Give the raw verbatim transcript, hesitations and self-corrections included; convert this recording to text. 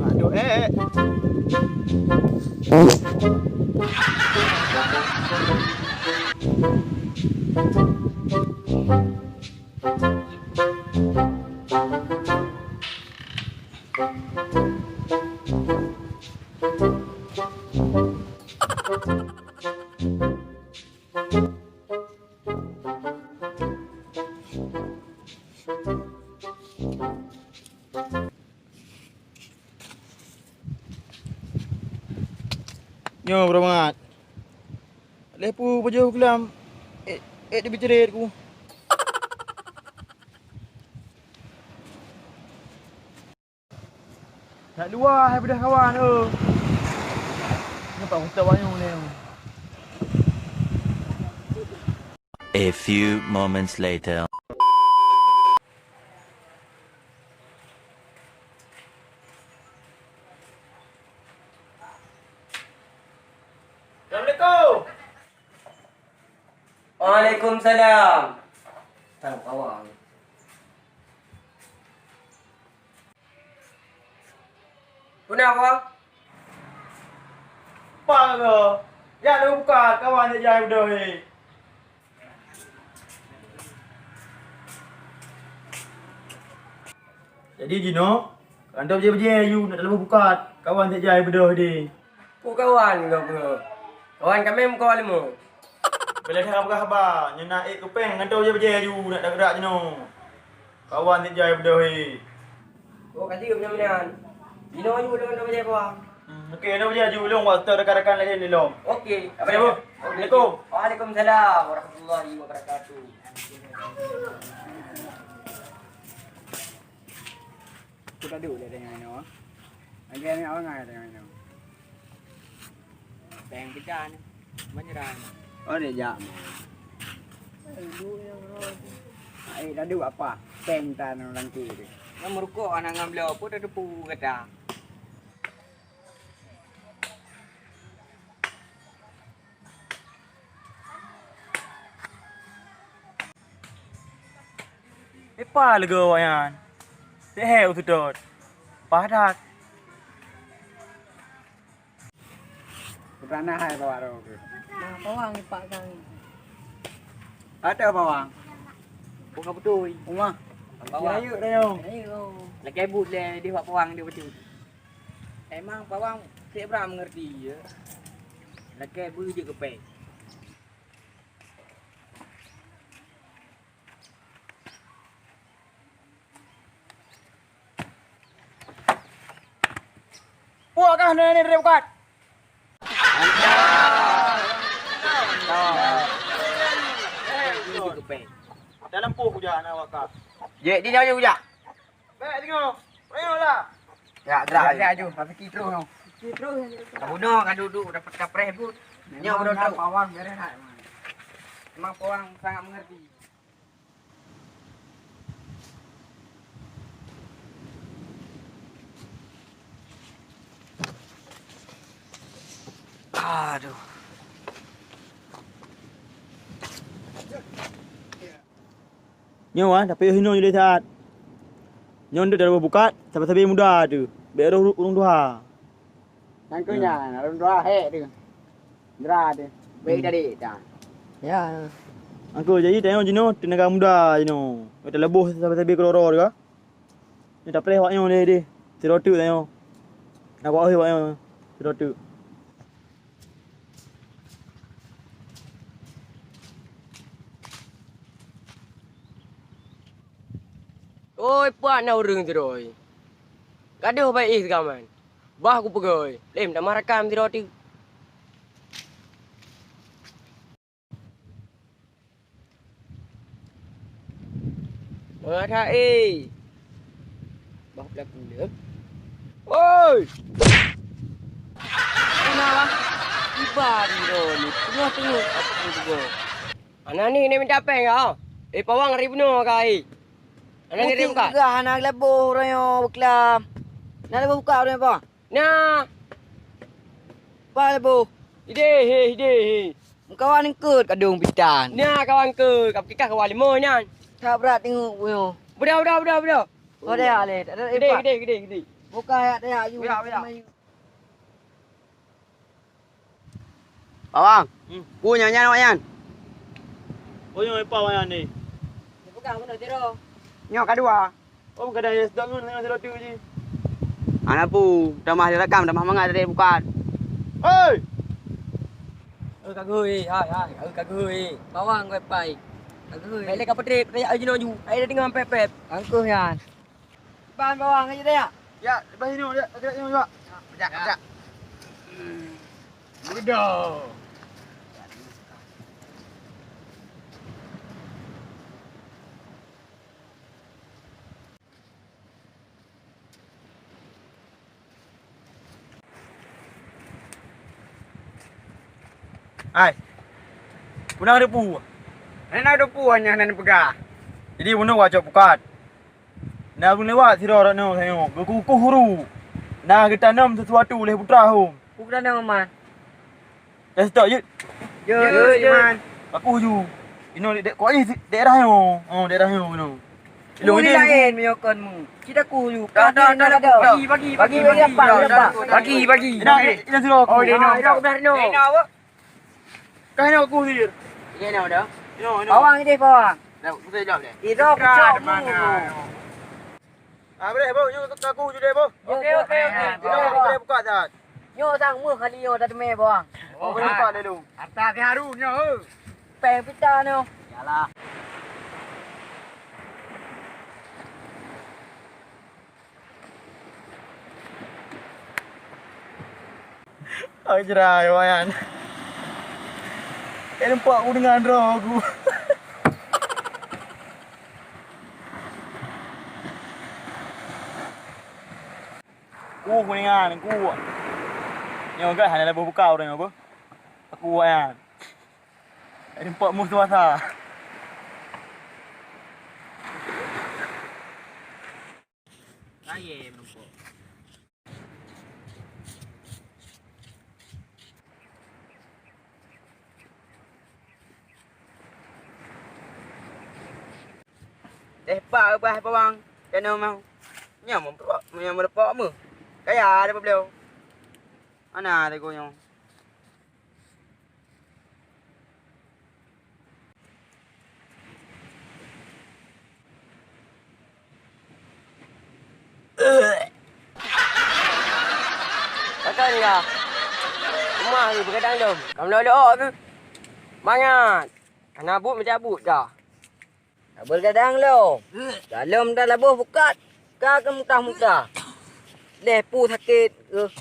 Aduh, eh. Nyoe, Bro Mat. Lheuh peue pajoh keulam, eh, eh, teubiet cret ku. That dua hai peudah kawan, oh. Nampak kutok wayang ni. A few moments later. Assalamualaikum. Waalaikumsalam. Tahu kawan. Peue na, Bang? Pang ke? Jak lôn buka kawan jak jai beudôh he. Jadi jinoe, kantô bajée-bajée yu nak taleuboh bukat kawan jak jai beudôh deh. Peue kawan gob nyoe? Kawan kamoe meukawan leumo. Bèk lé that peugah haba, nyoe na ék keu péng ngon toh bajée-bajée aju nak geurak jinoe. Kawan jak jai beudôh he. Oh, ka jeuet meunan-meunan. Jinoe aju deungon toh bajée peue? Hmm, oke, toh bajée aju lôn bak stok rakan-rakan laén lom. Oke. Assalamualaikum. Waalaikumsalam warahmatullahi wabarakatuh. Aku tak duduk dia tengok inoe. Lagi aneuk awak ngai tengok inoe. Teng pecah ni. Menyerah ni. Oh, dia jak. Ai, dah duduk apa? Teng tan orang tu dia. Yang merukok anak ngambil apa dah depu kata. Ipa leugo awaknyan? Teuhé u seudot. Padat. Peutanah hai bawak roh keuh. Nah, pawang ipak kang. Ada pawang. Bukan betul. Rumah. Pawang. Ayo dah yo. Ayo. Lakèe buet lé di bak pawang dia betul. Emang pawang sek bra mengerti ya. Lakèe bu je kepeng. Puak kah nenek dia bukan? Dalam puak kujak anak wakaf. Jek di jauh kujak. Baik tengok. Ayolah. Ya, gerak aju. Tapi kidro no. Kidro. Kamu no kan duduk dapat kapreh but. Nyak udah tahu. Pawang beres hai. Memang pawang sangat mengerti. Aduh. Nyoe ah, tapi hinoe nyoe saat. Nyoe ndeuet dalam bukat, sabe-sabe muda tu. Bèk roh ureueng tuha. Nyan keuh nyan, ureueng tuha hék tu. Dra tu. Bèk tadi ta. Ya. Angku, jadi tanyoe jinoe tenaga muda jinoe. Bèk taleuboh sabe-sabe keudroe-droe tu ka. Nyoe tapreh awak nyoe deh, deh. Sidroe teuk tanyoe. Awak oi awak nyoe. Sidroe teuk. Oi, pat na ureuëng sidroe. Gadôh bak éh sigaman. Bah kupeugöt, lé meutamah rakam sidroe teuk. Mangat hai. Bah pelaku dia. Oi! Kenapa? Tiba di ni. Tengah-tengah aku juga. Anak ni, ni minta peng kau. Eh, pawang hari bunuh kau, eh. Anak ni bukan. Gah anak leboh orang yang berkelam. Nak leboh buka orang apa? Nah. Ba lé boh. Hideh, he, hideh, he. Meukawan eungkôt kadong pitan. Nah, kawan eungkôt, ka peutikah kawan limoe nyan. That brat teungoh nyoe. Beudôh, beudôh, beudôh, beudôh. Oh, dah, leh. Tak ada. Gede, lepas. Gede, gede, gede. Buka ya, dah, you. Beudôh, beudôh. Bawang. Hmm. Ku nyan, nyan awak nyan. Oh, nyoe lepas awak nyan ni. Dia pegang beuna sidroe. Nyoe kadua. Oh, kadang ya sedang ngon dengan selotu ji. Anak pu, tamah direkam, tamah mangat dari bukan. Hei! Eh, kagui, hai, hai, eh, kagui. Bawang gue pai. Kagui. Balik ke Patrick, kayak aja noju. Ayo dengar pep-pep. Angkuh yan. Ban bawang aja deh ya. Ya, lepas ini ya, kita ini juga. Ya, ya. Udah. Hai. Punang depu. Nana depu hanya nan peugah. Jadi bunoe wajok pukat. Na geuneuk lewat sidroe rot nyoe, geukukuh huru. Na geutanom sesuatu lé putra hom. Ku geutanom, Man. Dah setok, Yut. Yut, Yut, Yut. Man. Aku ju. Inoe dek, dek, kok ni daerah nyoe. Oh, daerah nyoe, nyoe. Ilong ni lain meunyoe kon mu. Cit aku ju. Dah, dah, dah, dah. Bagi, bagi, bagi, bagi, bagi, bagi, bagi, bagi. Dah, dah, dah, dah. Bagi, bagi. Dah, dah, dah, dah. Oh, dia nyoe. Ah, dah, dah, dah. Dah, dah. Kah nyoe aku sir. Dia nyoe dah. Nyoe, nyoe. Bawang ni deh, bawang. Dah, aku dah jawab deh. Ira kucok mu. Ah, boleh, Bu. Nyoe aku ju deh, Bu. Okey, okey, okey. Nyoe aku boleh buka dah. Nyoe sang meuh kali nyoe dah teumé bawang. Oh, boleh buka dulu. Harta si Harun nyoe. Peng pita nyoe. Yalah. Ai, jrai, wayan. Eh, nampak aku dengan roh aku. Ku kuningan, ku. Nyoe kan hana leboh buka urang apa? Aku wayan. Eh, nampak musuh asa. Raye menumpuk. Teh pa ubah bawang, kena mau. Nyam meurupak, nyam meurupak meuh. Kaya ada beliau. Ana teuku nyoe. Pakon ka? Keumah keuh, beugadang dum. Ka meulolok keuh? Mangat. Kana buet meujabut ka. Ka beugadang lom. Ka lom talaboh pukat. Ka keumutah-mutah. Leh pu sakét keuh.